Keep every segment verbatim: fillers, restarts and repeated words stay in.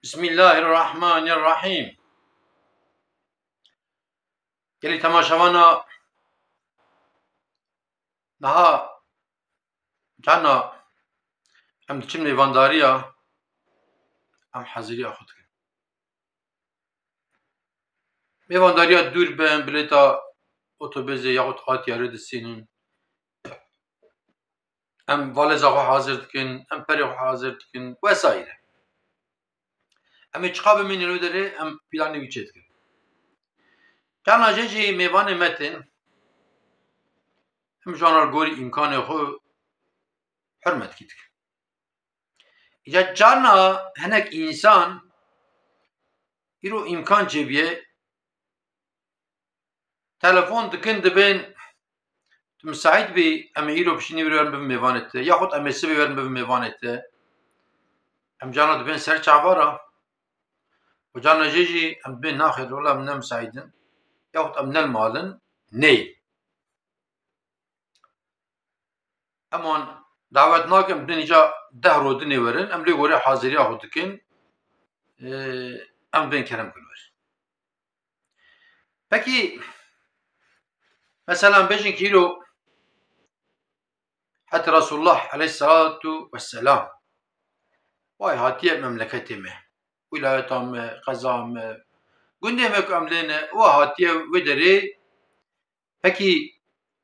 Bismillahirrahmanirrahîm. Gelî temaşevana, niha cana em diçin mêvandariya, em heziriya xwe dikin. Mêvandariya dûr bin, bilêta otobêzê yaxud a tiyarê disînin. Em valêza xwe hazir dikin, em perê xwe hazir dikin vesaire. Em ê çiqa bimînin wê derê, em planê wî çêdikin. Carna jê jî mêvanê me tên, em ji wan re li gorî îmkanê xwe hurmetkî dikin. Îca carna hinek însan îro îmkan çêbûye, telefon dikin, dibên, "Tu misaît bî, em ê îro bi şînî werin bibin mêvanê te, yaxud em ê sibê werin bibin mêvanê te." Em carna dibên ser çavara. Û carna jê jî em dibên, "Naxêr, wela em ne misaît in, yaxud em ne li mal in, neyên." Em wan dawet nakin, em dibên îca deh roj dinê werin, em lê gorê haziriya xwe dikin, e, em dibên kerem kin werin. Pekî, mesela, em bêjin ki îro heta Resulullah aleyhissalatu vesselam way hatiye memleketê me, wîlayeta me, qeza me, gundê me ku em lê ne, wa hatiye wê derê, pekî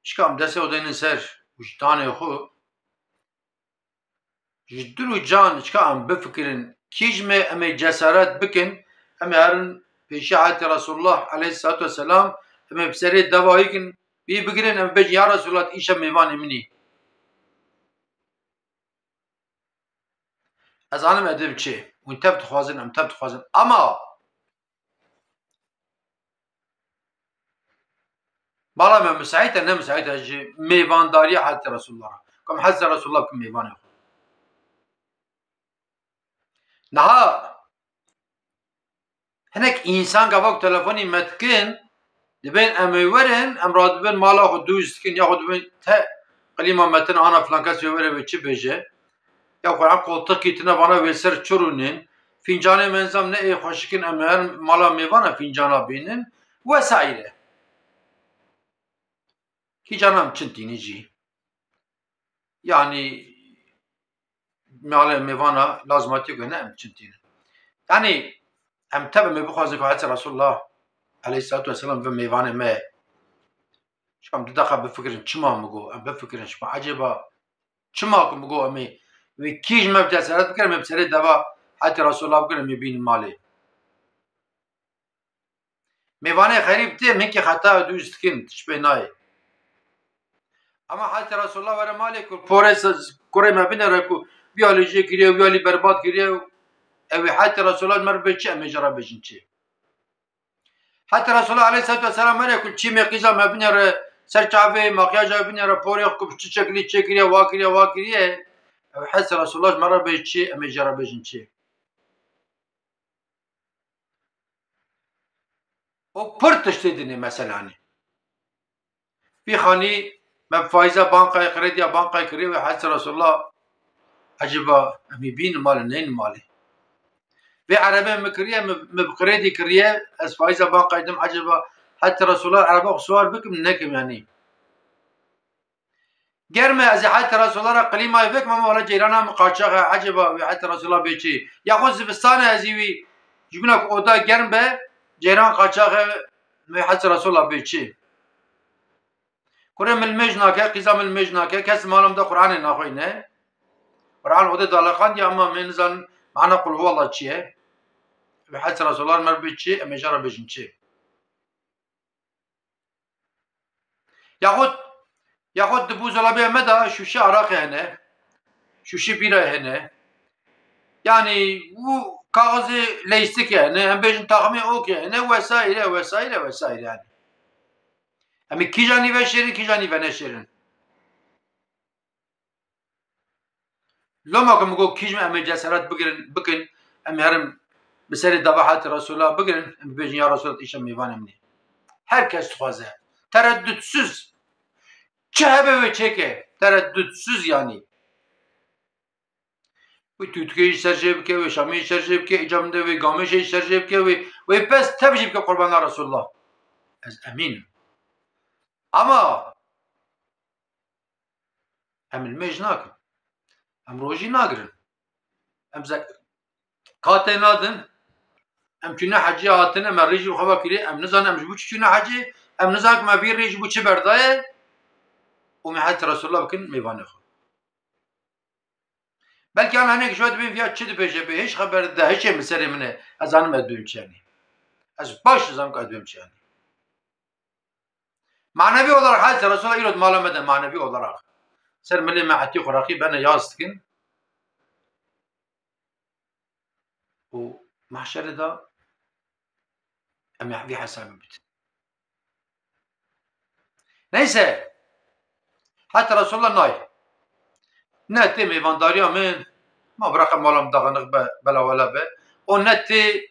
çika em destê xwe deynin ser wijdanê xwe, ji dil û can çika em bifikirin, kî ji me em ê cesaret bikin, em ê herin pêşiya heta Resulullah aleyhissalatu vesselam, em ê bi serê deva wî kin, wî bigirin, em ê bêjin, "Ya Resulullah, tu îşev mêvanê min î." Ez zanim edeb çi. Hûn tev dixwazin, em tev dixwazin. Ama mala me misaît e, ne misaît e ji mêvandariya heta Resulullah re. Ku em heta Resulullah bikin mêvanê xwe. Niha hinek însan gava ku telefonî me dikin, dibên em ê werin, em radibin mala xwe dûz dikin, yaxwe dibên te qilîma me tine ana filan kes wê were wê çi bêje. Ya Quran qoltiqî tine vana wê ser çi rûnin, fîncanê me nizam ne ê xweşikin, em herin mala mêvana fîncana bînin, wesaîre. Kî cana em çin tînin jî. Yanî, malê mêvana lazimatiye ku ne em çin tînin. Yanî, em tebe me bixwazin ku heta Resulullah aleyhissalatu vesselam ve mêvanê me. Çika em du deqa bifikirin, çima min got, em bifikirin, çima, ecêba, çima ku min got, em ê, wê kî ji me bi cesaret bikin, em ê bi serê deva heta Resulullah bikin, em ê bînin malê. Mêvanê xerîb tê, hinkî xeta dûz dikin, tişt pê nayê. Ama heta Resulullah were malê ku porê se-, kurê me binere ku vî alî jê kiriye, wî alî berbat kiriye, ew ê heta Resulullah ji me re bê çi, em ê ji re bêjin çi. Heta Resulullah aleyhissalatu vesselam were ku çîmê qîza me binere, ser çavê, makyaja binere, porê xwe ku bi çi şeklî çêkiriye, wa kiriye, wa kiriye, ew heta Resulullah ji me re bê çi, em ê ji re bêjin çi. Û pir tiştê dinê meselanê. Vî xanî me bi faîza bankayê, krediya bankayê kiriye wê heta Resulullah, ecêba em ê bînin malê, neynin malê. Vê erebe min kiriye, min, min bi kredî kiriye, ez faîza bankayê dim, ecêba heta Resulullah ereba xwe siwar bikim, nekim yanî. Ger me ez ê heta Resulullah re klîmayê vekim, ama wela ceyrana min qaçax e, ecêba wê heta Resulullah bê çi? Yaxud zivistan e ez ê wî, ji bîna ku oda germ be, ceyran qaçax e, wê heta Resulullah bê çi? Kurê min limêj nake, qîza min limêj nake, kes li mala min de Qur'anê naxwîne. Qur'an odê daleqandiye, ama me nizanin mana Qul Huwallah çi ye. Wê heta Resulullah me re bê çi, em ê ji re bêjin çi? Yaxud, yaxud di buzdolabê me de şûşe araqê hene, şûşe bîra hene. Yanî û kaxizê leystikê hene, em bêjin taximê okê hene, wesaîre, wesaîre, wesaîre yani. Em ê kîjanî veşêrin, kîjanî veneşêrin. Loma ku min got, kî ji me em ê cesaret bigirin, bikin, em ê herin bi serê dava heta Resulullah bigirin, em bibêjin, ya Resulullah, îşev mêvanê min ê. Her kes dixwaze. Tereddütsüz. Çi hebe wê çêke. Tereddütsüz yanî. Wê tûtkê jî ser jê bike, wê şamê jî ser jê bike, îca min de wê gamêşê jî ser jê bike, wê, wê pez tev jî bike qurbana Resulullah. Ez emîn im. Ama em limêj nakin. Em rojî nagirin. Em ze-, katê nadin. Em çûne hecî hatine, me rêjî xwe vekirî. Em nizanin em ji bo çi çûne hecî. Em nizanin me vî rêjî bo çi berdaye. Û me Hezretî Resulullah bikin mêvanê xwe. Belkî an hinek ji we dibên viya çi dibêje bê, hiç xeber de, hiç ê min serê min e. Ez zanim ez dibêm çi yanî. Ez baş dizanim ku ez dibêm çi yanî. Manevi olarak Hazreti Resulullah îro di mala me de manevi olarak ser milê me etî xuraqî bene yaz dikin. Û mahşerê de em ê vî hesabê bidin. Neyse. Heta Resulullah nayê. Ne tê mêvandariya min, ma biraqa mala min daxiniq be, belawela be. O ne tê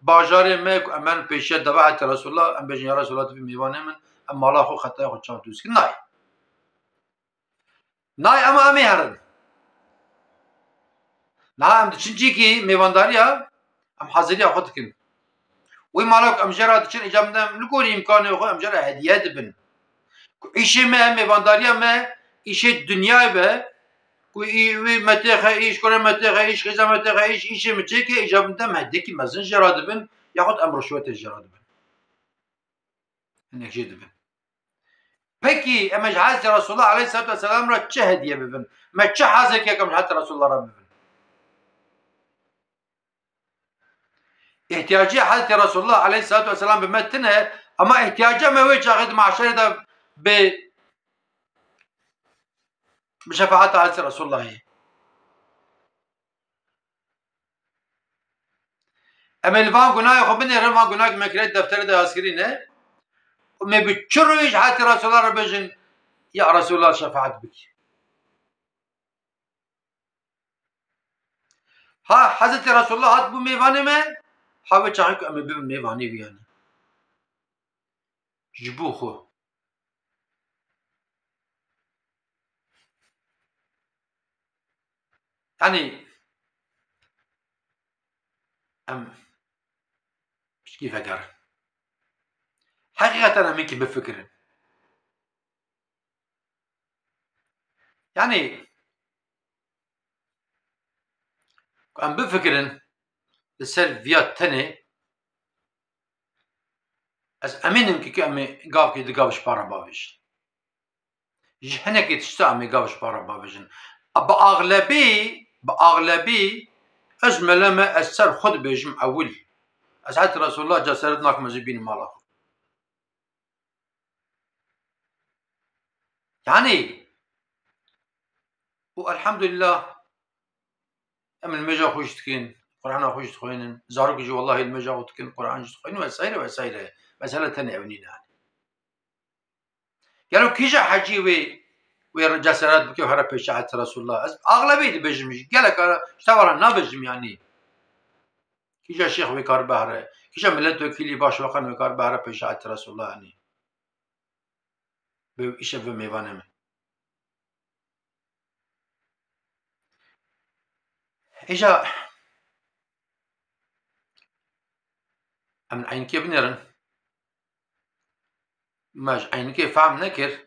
bajarê me ku em herin pêşiya dava heta Resulullah, em bêjin ya Resulullah tu bî mêvanê min, em mala xwe xetaya xwe çav dûz kin. Nayê. Nayê, ama em ê herin. Niha em diçin cîkî mêvandariya, em haziriya xwe dikin. Wê mala ku em jê re diçin, îca min de em li gorî îmkanê xwe em jê re hediye dibin. Ku îşê me, mêvandariya me, îşê dinyayê be, ku î-, wî metêxe îş, kure metêxe îş, xêza metêxe îş, îşê min çêke, îca min de em hediyekî mezin jê re dibin, yaxud em rişwetê jê re dibin. Hinek jê dibin. Pekî em ê ji Hezretî Resulullah aleyhisselatu vesselam re çi hediye bibin? Me çi hazirkek em ji Hezretî Resulullah re bibin? Îhtiyacê Hezretî Resulullah aleyhisselatu vesselam bi me tune, ama îhtiyaca me wê çaxê di mahşerê de bi, bi şefaeta Hezretî Resulullahê. Em ê li van gunahê xwe binêrin, van gunahê me kirê defterê de yazkirî ne. Û me bi çi rûyî ji Hezretî Resulullah re bêjin, ya Resulullah şefaet bikî. Ha Hezretî Resulullah hat bû mêvanê me, ha wê çaxê ku em ê bibin mêvanê wî yanî. Ji bo xwe. Yanî, em piştî vegerin. Heqîqeten em hinkî bifikirin. Yanî, ku em bifikirin li ser viya tenê, ez emîn im ku em ê gavkê di gav ji para bavêjin. Ji hinekî tişta em ê gav ji para bavêjin. Bi axlebî, bi axlebî ez mele me, ez ser xwe dibêjim ewil. Ez het Resulullah ceseret nakim, ez ê bînim mala xwe. Yanî, û elhamdulillah, em limêja xwe jî dikin, Qur'ana xwe jî dixwînin, zarok jî wellahî limêja xwe dikin, Qur'an jî dixwînin, vesaire vesaire. Mesele tenê ew nîne yanî. Gelo kîja hecî wê, wê ceseret bike û here pêşiya Hezretî Resulullah? Ez axlebî dibêjim jî, gelek cara ji te ve re nabêjim yanî. Kîja şêx wê kar behre? Kîja milletvekîlî başbakan wê kar behre pêşiya Hezretî Resulullah yanî? Bi îşe bi mêvanê min. Îja em li Eynikê binêrin. Me ji Eynikê fehm nekir.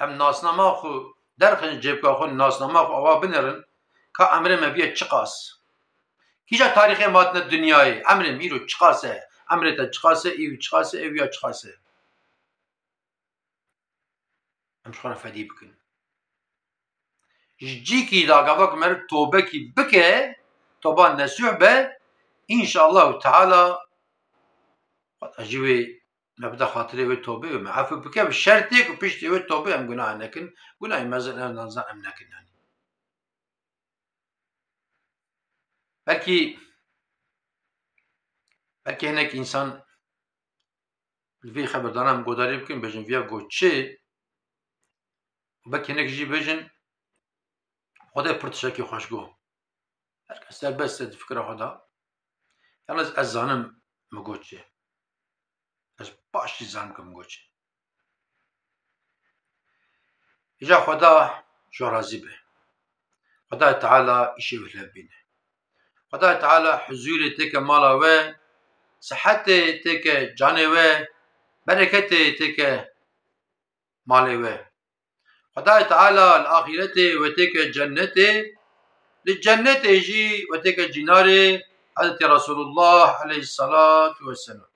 Em nasnama xwe derxin ji cêbka xwe, nasnama xwe awa binêrin ka emrê me bûye çiqas. Kîja tarîxê me hatine dinyayê, emrê me îro çiqas e, emrê te çiqas e, î wî çiqas e, ê wî ya çiqas e. Em ji xwe re fedî bikin. Ji cîkî de gava ku meriv tobekî bike, toba nesûh be, înşallahu teala Xweda ji wê me bide xatirê wê tobê û me efû bike, bi şertê ku piştî wê tobê em gunah nekin, gunahê mezin ev nazan em nekin yanî. Belkî, belkî hinek însan li vê xeberdana em godarî bikin, bêjin viya got çi? Û belkî hinek jî bêjin, Xwedê pir tiştekî xweş got. Her kes serbest e di fikra xwe de. Yalnız ez zanim min got çi. Ez baş jî zanim ku min got çi. Îca Xweda ji we razî be. Xwedayê Teala îşê we lê bîne. Xwedayê Teala huzûrê têke mala we, sihetê têke canê we, bereketê têke malê we. Xwedayê Teala li axîretê we têke cennetê, li cennetê jî we têke cînarê Hezretî Resulullah aleyhissalatu vesselam.